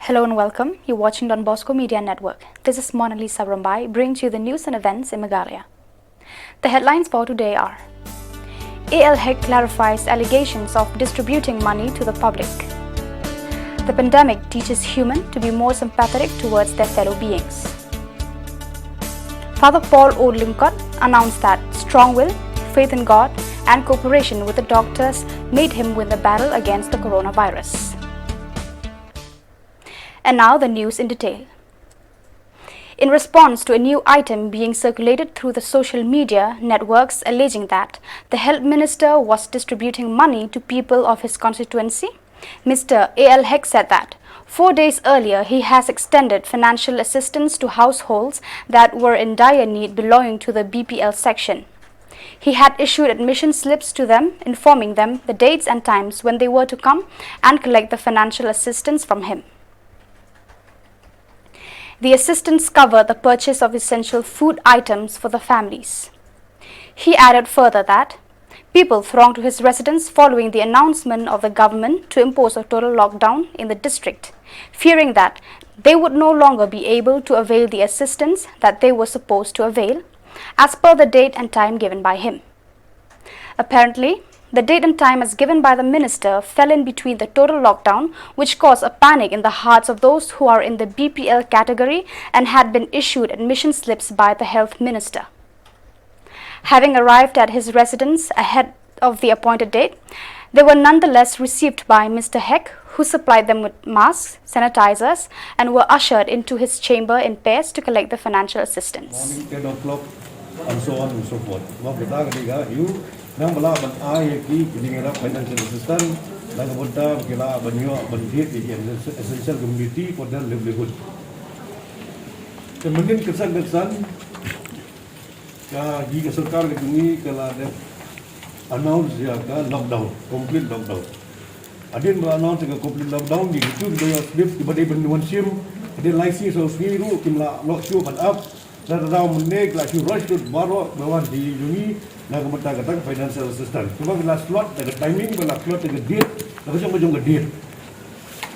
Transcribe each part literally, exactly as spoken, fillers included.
Hello and welcome. You're watching Don Bosco Media Network. This is Mona Lisa Rombai, bringing to you the news and events in Meghalaya. The headlines for today are: A L Hek clarifies allegations of distributing money to the public. The pandemic teaches human to be more sympathetic towards their fellow beings. Father Paul O Lyngkot announced that strong will, faith in God, and cooperation with the doctors made him win the battle against the coronavirus. And now the news in detail. In response to a new item being circulated through the social media networks alleging that the health minister was distributing money to people of his constituency, Mister A L Hek said that four days earlier he has extended financial assistance to households that were in dire need belonging to the B P L section. He had issued admission slips to them, informing them the dates and times when they were to come and collect the financial assistance from him. The assistance covered the purchase of essential food items for the families. He added further that people thronged to his residence following the announcement of the government to impose a total lockdown in the district, fearing that they would no longer be able to avail the assistance that they were supposed to avail, as per the date and time given by him. Apparently, the date and time as given by the minister fell in between the total lockdown, which caused a panic in the hearts of those who are in the B P L category and had been issued admission slips by the health minister. Having arrived at his residence ahead of the appointed date, they were nonetheless received by Mister Hek, who supplied them with masks, sanitizers, and were ushered into his chamber in pairs to collect the financial assistance. Morning ten o'clock and so on and so forth. Wa kita ka dei ka ïoh nang ba lah ban ai ïa ki ki jingïarap financial assistance na ka bynta ba ki lah ban ïoh ban thied ïa ki essential commodity for their livelihood. Te mynnin ka san ka san ka hi ka sorkar ka jong ngi ka la dep announce ïa ka lockdown, complete lockdown. Hadien ba announce ïa ka complete lockdown, ki kitu ki ba ïoh slip ki ba dei ban wan shim, hadien lai sngi saw sngi ruh kim lah noh shuh ban ap. Lada daw mynne ki la shu rush lut baroh ba wan ki jong ngi na ka bynta kata ka financial assistance. Kumba ki la slot da ka timing, ba la slot da ka date, da ka jong ka jong ka date.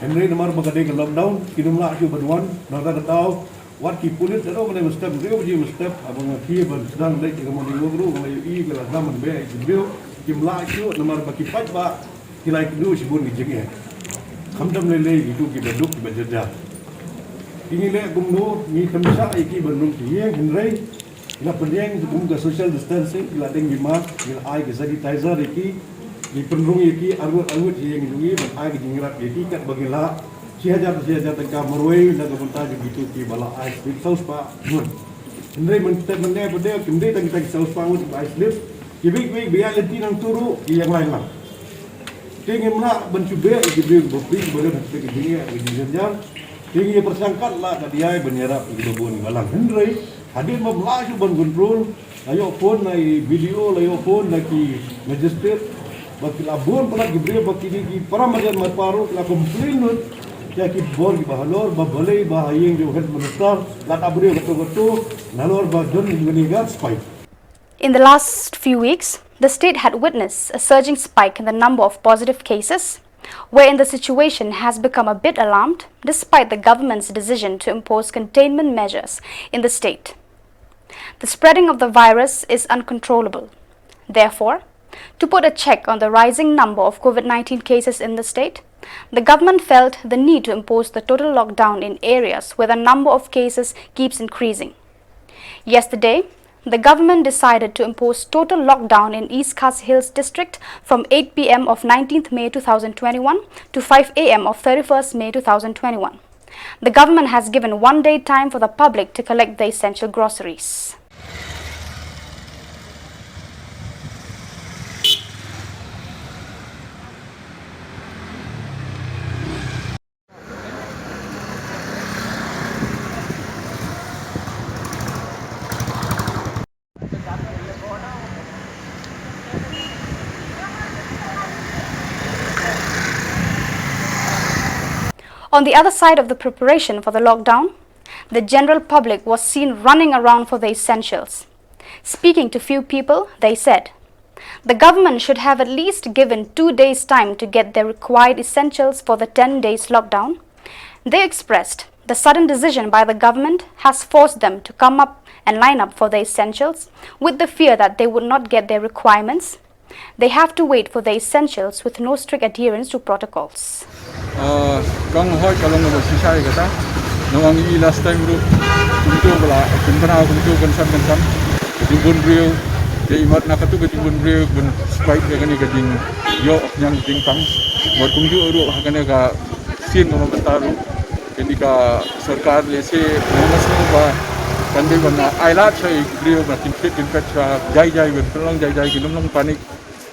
Hynrei namar ba ka dei ka lockdown, kim lah shuh ban wan, na kata ka daw wat ki pulit, da mynne mynstep, briew baje mynstep, haba nga khie ban sdang leit ïa ka morning walk ruh, nga la ïohi ba la sdang ban beh ïa ki briew, kim lah shuh namar ba ki paidbah ki la ïakynduh shibun ki jingeh. Khamtam lei lei kitu ki ba duk ki ba jyrjar. Ki ngi leh kumno, ngi kynmaw ïa ki ban rung ki ïeng, hynrei ki la pynïeng kum ka social distancing, ki la deng ki mask, ki la ai ki sanitizer ïa ki, ki pynrung ïa ki arngut arngut ïa ki jong ngi ban ai ki jingïarap ïa ki katba ki lah. Shi hajar shi hajar tyngka marwei na ka bynta jong kitu ki ba la ai slip saw spah ngut. Hynrei mynta mynne pat de kim dei tang kita ki saw spah ngut ba ai slip, ki bit bit ba ïaid lynti nangtu ruh ki ïeng lain lang. Te ngim lah ban shu beh ïa ki briew ba phi ba don ha ki jingeh ki jingjynjar. Te ngi pyrshang katba lah ka dei ban ïarap ïa ki ba bun ba lang, hynrei hadien ba ym lah shuh ban control, la ïoh phone na i B D O, la ïoh phone na ki magistrate, ba ki la bun palat ki briew ba ki dei ki para marjan marpa ruh ki la complain lut ïa ki bor ki ba halor ba balei ba ha ïing jong health minister la ta briew kato kato nalor ba don kane ka spike. In the last few weeks, the state had witnessed a surging spike in the number of positive cases, wherein the situation has become a bit alarmed despite the government's decision to impose containment measures in the state. The spreading of the virus is uncontrollable. Therefore, to put a check on the rising number of COVID nineteen cases in the state, the government felt the need to impose the total lockdown in areas where the number of cases keeps increasing. Yesterday, the government decided to impose total lockdown in East Khasi Hills district from eight P M of nineteenth May two thousand twenty-one to five A M of thirty-first May two thousand twenty-one. The government has given one day time for the public to collect the essential groceries. On the other side of the preparation for the lockdown, the general public was seen running around for the essentials. Speaking to few people, they said, the government should have at least given two days' time to get their required essentials for the ten days lockdown. They expressed the sudden decision by the government has forced them to come up and line up for the essentials, with the fear that they would not get their requirements. They have to wait for the essentials with no strict adherence to protocols. Ah, kong hoi ka long ba shisha ïa kata. Namar ngi last time ruh kumto ba la pynbna kumto kan san kan san. Ka jingbun briew, te imat na katu ka jingbun briew ban spike ïa kane ka jingïoh ñiang jingpang. Bad kumjuh ruh ha kane ka sien ka mynta ruh. Kane ka sorkar lehse nga sngew ba kan dei ban ai lad sha ki briew ba kin fit kin fit sha jai jai ban pynlong jai jai, kin ym long panic.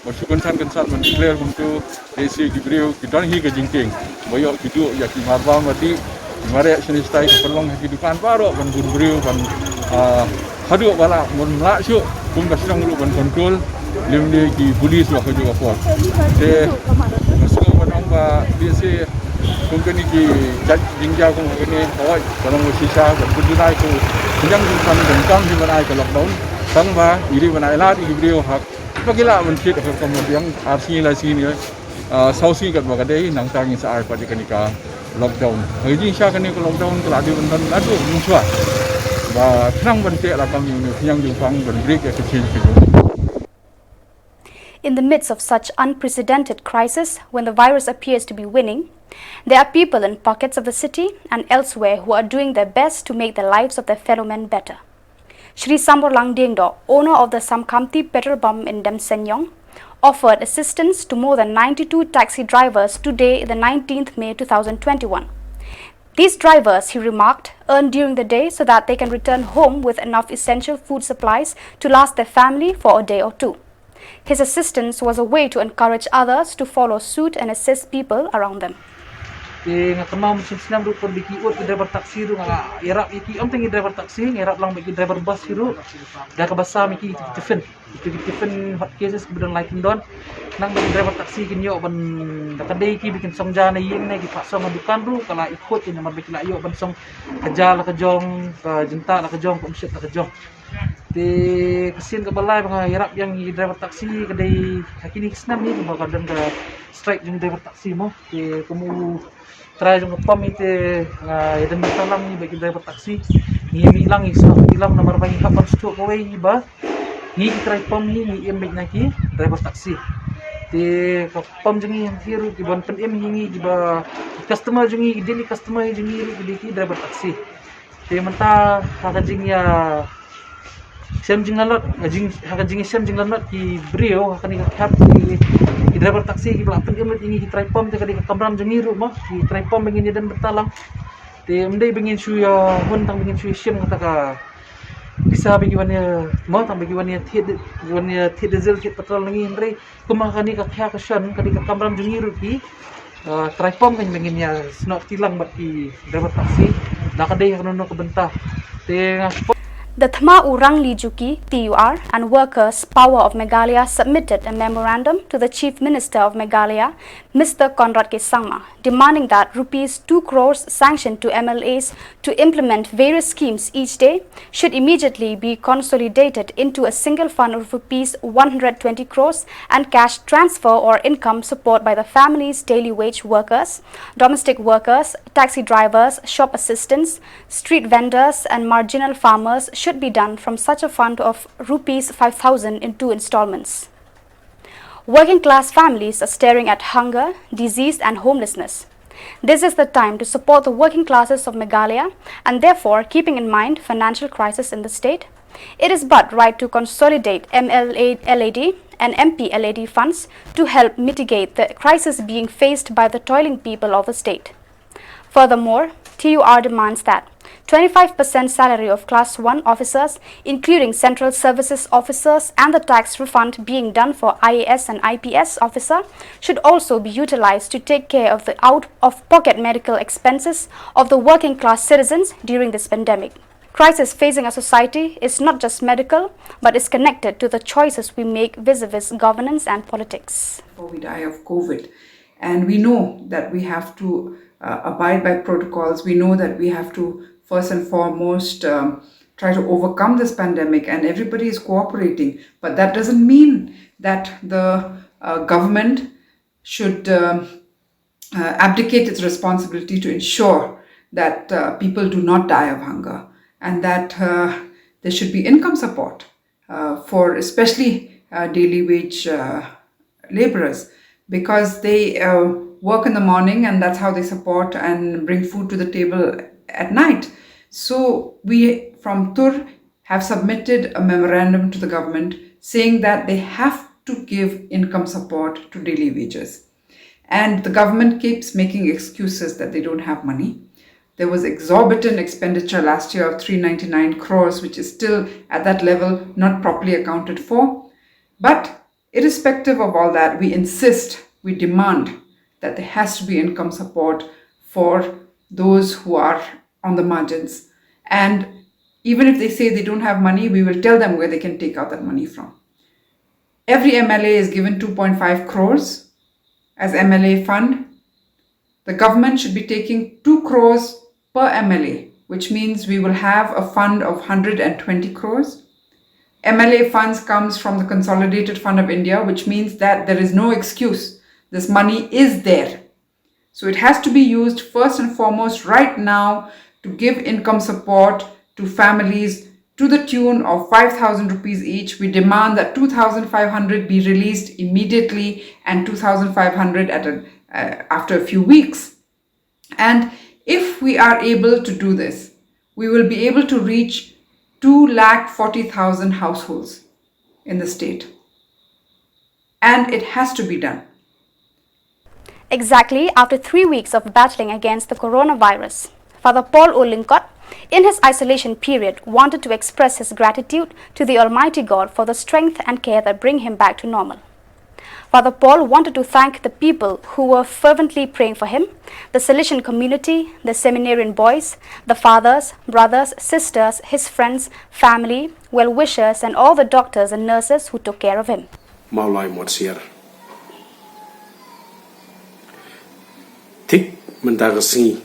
Ba shu kynsan kynsan ban declare kumto, lehse ki briew ki don hi ka jingkieng ba ïoh ki duh ïa ki marbam ba dih, ki mareh shane shatai, ki pynlong ha ki dukan baroh ban bun briew ban, ah, haduh ba lah ban lah shuh kum ka shnong ruh ban control lymne ki police ba ka juh ka por. Te nga sngew ban ong ba lehse kum kane ki jait jingja kum kane, hoi ka long ba shisha ban pynjulai ko, pynjang jingpang ban kam hi ban ai ka lockdown. Tang ba ngi dei ban ai lad ïa ki briew ha ba ki lah ban thied ha ka rukom biang ar sngi lai sngi ne, ah, saw sngi katba ka dei, nangta ngin sa ai pat ïa kane ka lockdown. Ha ka jingshisha kane ka lockdown ka la dei ban don naduh mynshuwa. Ba khnang ban teh lakam ïa une u khñiang jingpang ban break ïa ka chain ka jong u. In the midst of such unprecedented crisis, when the virus appears to be winning, there are people in pockets of the city and elsewhere who are doing their best to make the lives of their fellow men better. Shri Samborlang Diengdoh, owner of the Samkhamti petrol pump in Demsenyong, offered assistance to more than ninety-two taxi drivers today, the nineteenth May two thousand twenty-one. These drivers, he remarked, earn during the day so that they can return home with enough essential food supplies to last their family for a day or two. His assistance was a way to encourage others to follow suit and assist people around them. Te nga kynmaw mynshem snem ruh, pyrdi ki ut ki driver taxi ruh nga ïarap ïa ki, ym tang ki driver taxi, nga ïarap lang bad ki driver bus ki ruh. Da kaba sam ïa ki, ki tiffin, ki tiffin hot cases kiba don lai kyndon. Nang ba ki driver taxi kin ïoh ban, da ka dei kiba kin song ja na ïing ne ki phah song ha dukan ruh ka la i khuid ïa namar ba ki la ïoh ban song ka ja la ka jong, ka jyntah la ka jong, ka umsyep la ka jong. Te ka sien kaba lai ba nga ïarap ïa ki driver taxi ka dei ha kine ki snem hi kaba ka don ka strike jong driver taxi mo. Te kum u trai jong ka pom hi te nga ïadon bynta lang ïa ki driver taxi. Ngi mih lang ïa ki snoh tilang namar ba ngi hap ban sngewthuh kawei hi ba ngi ki trai pom hi ngi im beit na ki driver taxi. Te ka pom jong ngi hi ruh ki ban pynim hi ngi kiba customer jong ngi, ki daily customer jong ngi ruh ki dei ki driver taxi. Te mynta ha ka jingïa shem jinglanot, ha ka jing, ha ka jingïashem jinglanot ki briew ha kane ka khap ki, ki driver taxi kiba la pynim lut ïa ngi ki trai pom, te ka dei ka kamram jong ngi ruh mo, ki trai pom ba ngin ïadon bynta lang. Te ym dei ba ngin shu ïa hun tang ba ngin shu ïa shim kata ka pisa ba ki wan ïa mo, tang ba ki wan ïa thied, wan ïa thied diesel thied petrol na ngi, hynrei kum ha kane ka khia ka shon ka dei ka kamram jong ngi ruh ki, ah, trai pom kan ba ngin ïa snoh tilang bad ki driver taxi da ka dei ha kano kano ka bynta. Te nga The Thma U Rangli Juki, T U R, and Workers Power of Meghalaya submitted a memorandum to the Chief Minister of Meghalaya, Mister Conrad K Sangma, demanding that rupees two crores sanctioned to M L As to implement various schemes each day should immediately be consolidated into a single fund of rupees one hundred twenty crores and cash transfer or income support by the family's daily wage workers, domestic workers, taxi drivers, shop assistants, street vendors and marginal farmers should be done from such a fund of rupees five thousand in two installments. Working class families are staring at hunger, disease and homelessness. This is the time to support the working classes of Meghalaya and therefore, keeping in mind financial crisis in the state, it is but right to consolidate M L A L A D and M P L A D funds to help mitigate the crisis being faced by the toiling people of the state. Furthermore, T U R demands that twenty-five percent salary of class one officers, including central services officers and the tax refund being done for I A S and I P S officer, should also be utilized to take care of the out-of-pocket medical expenses of the working class citizens during this pandemic. Crisis facing our society is not just medical, but is connected to the choices we make vis-a-vis governance and politics. Before we die of COVID. And we know that we have to uh, abide by protocols. We know that we have to, first and foremost, um, try to overcome this pandemic, and everybody is cooperating. But that doesn't mean that the uh, government should um, uh, abdicate its responsibility to ensure that uh, people do not die of hunger, and that uh, there should be income support uh, for especially uh, daily wage uh, laborers, because they uh, work in the morning and that's how they support and bring food to the table at night. So we from Tur have submitted a memorandum to the government saying that they have to give income support to daily wages. And the government keeps making excuses that they don't have money. There was exorbitant expenditure last year of three ninety-nine crores, which is still at that level not properly accounted for. But irrespective of all that, we insist, we demand that there has to be income support for those who are on the margins. And even if they say they don't have money, we will tell them where they can take out that money from. Every M L A is given two point five crores as M L A fund. The government should be taking two crores per M L A, which means we will have a fund of one hundred twenty crores. M L A funds comes from the Consolidated Fund of India, which means that there is no excuse. This money is there. So it has to be used first and foremost right now to give income support to families to the tune of five thousand rupees each. We demand that two thousand five hundred be released immediately and two thousand five hundred at a, uh, after a few weeks. And if we are able to do this, we will be able to reach two lakh forty thousand households in the state. And it has to be done. Exactly after three weeks of battling against the coronavirus, Father Paul Olingkot, in his isolation period, wanted to express his gratitude to the Almighty God for the strength and care that bring him back to normal. Father Paul wanted to thank the people who were fervently praying for him, the Salesian community, the seminarian boys, the fathers, brothers, sisters, his friends, family, well wishers, and all the doctors and nurses who took care of him. Mawlai Motsiar. Thik mynta ka sngi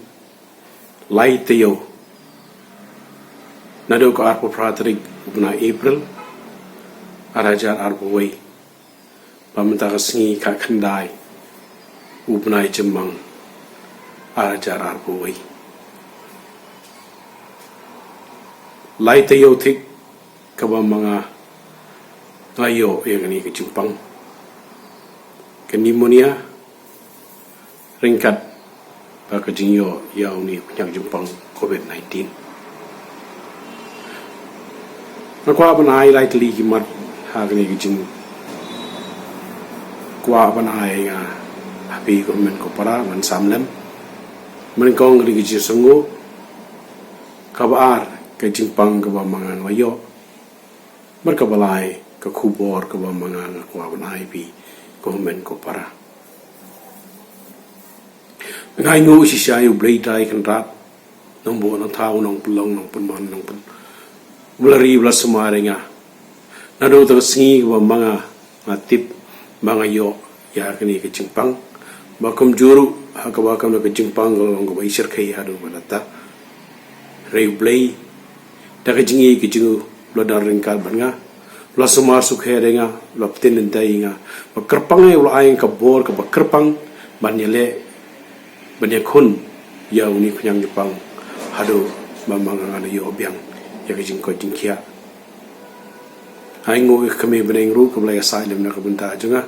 lai taïew naduh ka arphew phra tarik u bnai April ar hajar arphew wei ba mynta ka sngi ka khyndai u bnai Jymmang ar hajar arphew wei. Lai taïew thik kaba ma nga nga ïoh ïa kane ka jingpang ka pneumonia ryngkat bad ka jingïoh ïa une u khñiang jingpang covid nineteen. Nga kwah ban ai lai tylli ki mat ha kane ka jingkwah ban ai nga ha phi ko hynmen ko para ban sam lem. Mynnyngkong kane ka jingsngew, kaba ar ka jingpang kaba ma nga nga ïoh. Bad kaba lai ka khubor kaba ma nga nga kwah ban ai phi ko hynmen ko para. Nga ainguh shisha ïa U Blei Trai Kynrad, Nongbuh Nongthaw, Nongpynlong Nongpynman, Nongpyn, uba la ri uba la sumar ïa nga. Naduh ta ka sngi kaba ma nga nga tip ba nga ïoh ïa kane ka jingpang. Ba kumjuh ruh ha kaba kane ka jingpang ka long kaba i shyrkhei haduh ba lata. Hynrei U Blei da ka jingïeit ka jong u u la don ryngkat bad nga, u la sumar sukher ïa nga, u la pynthikna ïa nga. Ba kyrpang ïa u la ai ka bor kaba kyrpang ban ïaleh ban ïakhun ïa une u khñiang jingpang haduh ba ma nga ngan ïoh biang ïa ka jingkoit jingkhiah. Ainguh ïa ka kmie bneng ruh kaba la ïasaid lem na ka bynta jong nga.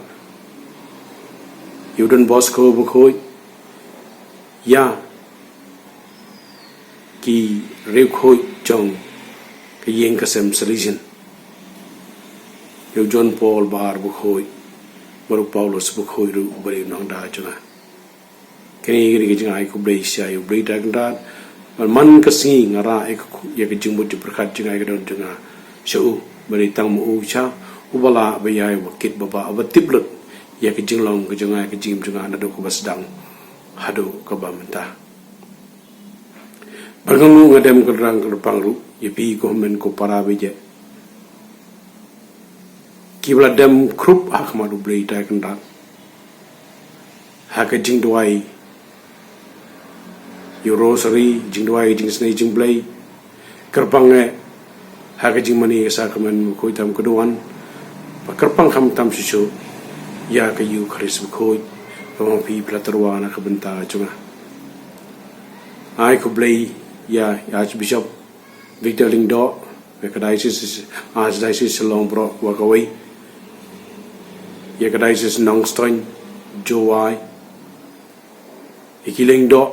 Ïa u Don Bosco Bakhuid, ïa ki riewkhuid jong ka ïing ka sem Salesian, ïa u John Paul Bar Bakhuid bad u Paulus Bakhuid ruh uba dei u nongda jong nga. Kane ka dei ka jingai khublei shisha ïa U Blei Trai Kynrad. Bad man ka sngi nga rah ïa ka, ïa ka jingmut jingpyrkhat jingai ka don jong nga sha u, ba dei tang ma u shisha uba lah ba ïai, uba kit, ba bah, uba tip lut ïa ka jinglong ka jong nga, ïa ka jingim jong nga naduh kaba sdang haduh kaba mynta. Bad nga nguh nga dem kyrpang, kyrpang ruh ïa phi ko hynmen ko para ba ïeit kiba la dem khrup ha khmat U Blei Trai Kynrad ha ka jingduwai ïa u Rosary, jingduwai, jingsnei jingblei. Kyrpang eh ha ka jingmane ka Sakramen Bakhuid tam ka duwan. Ba kyrpang khamtam shuh shuh ïa ka Eukharist Bakhuid ba ma phi phi la tyrwa na ka bynta jong nga. Ai khublei ïa Archbishop Victor Lyngdoh, ïa ka diocese, Archdiocese Shillong baroh kawei, ïa ka diocese Nongstoiñ, Jowai, ïa ki Lyngdoh,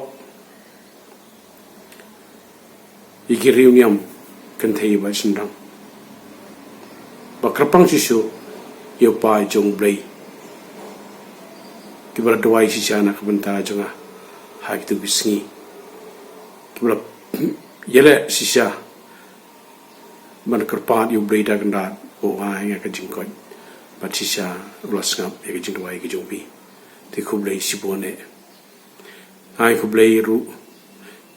ïa ki riewniam kynthei bad shynrang. Ba kyrpang shisha ïa u paid jong U Blei, kiba la duwai shisha na ka bynta jong nga ha kito ki sngi, kiba la ïaleh shisha ban kyrpad ïa U Blei da kynrad, u ai ïa nga ka jingkoit, bad shisha u la sngap ïa ka jingduwai ka jong phi. Te khublei shibun eh. Ai khublei ruh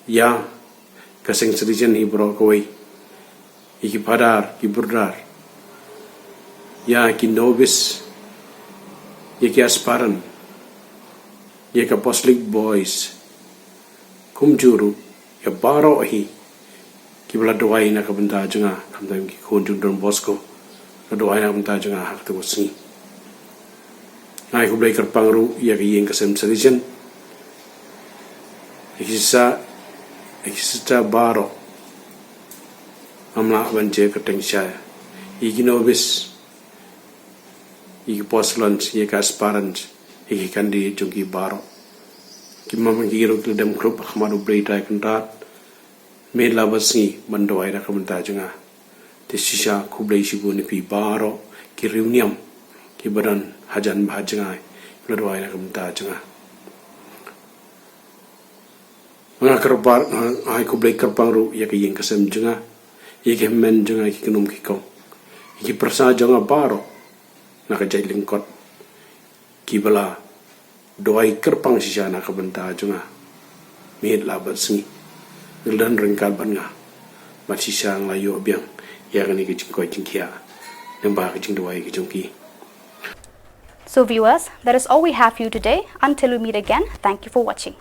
ïa ka seng Salesian hi baroh kawei, ïa ki phadar, ki brother, ïa ki novice, ïa ki aspirant, ïa ka Apostolic Boys, kumjuh ruh ïa baroh hi kiba la duwai na ka bynta jong nga, khamtam ki khun jong Don Bosco, la duwai na ka bynta jong nga ha kato ka sngi. Ai khublei kyrpang ruh ïa ka ïing ka sem Salesian, ïa ki sister, ïa ki sister baroh, ngam lah ban jia kyrteng shisha, ïa ki novice, ïa ki postulants, ïa ki aspirants, ïa ki candidate jong ki baroh, ki mam ki ruh ki la dem krup ha khmat U Blei da kynrad, miet la bad sngi ban duwai na ka bynta jong nga. Te shisha khublei shibun ïa phi baroh ki riewniam, kiba don hajan bad hajngai, kiba la duwai na ka bynta jong nga. Nga kyrpad, ai khublei kyrpang ruh ïa ka ïing ka sem jong nga, ïa ki hynmen jong nga, ïa ki kynum ki kong, ïa ki pyrsa jong nga baroh na ka jaitlyngkot, kiba la duwai kyrpang shisha na ka bynta jong nga miet la bad sngi. Ngi la don ryngkat bad nga, bad shisha nga la ïoh biang ïa kane ka jingkoit jingkhiah lyngba ka jingduwai ka jong ki. So viewers, that is all we have for you today. Until we meet again, thank you for watching.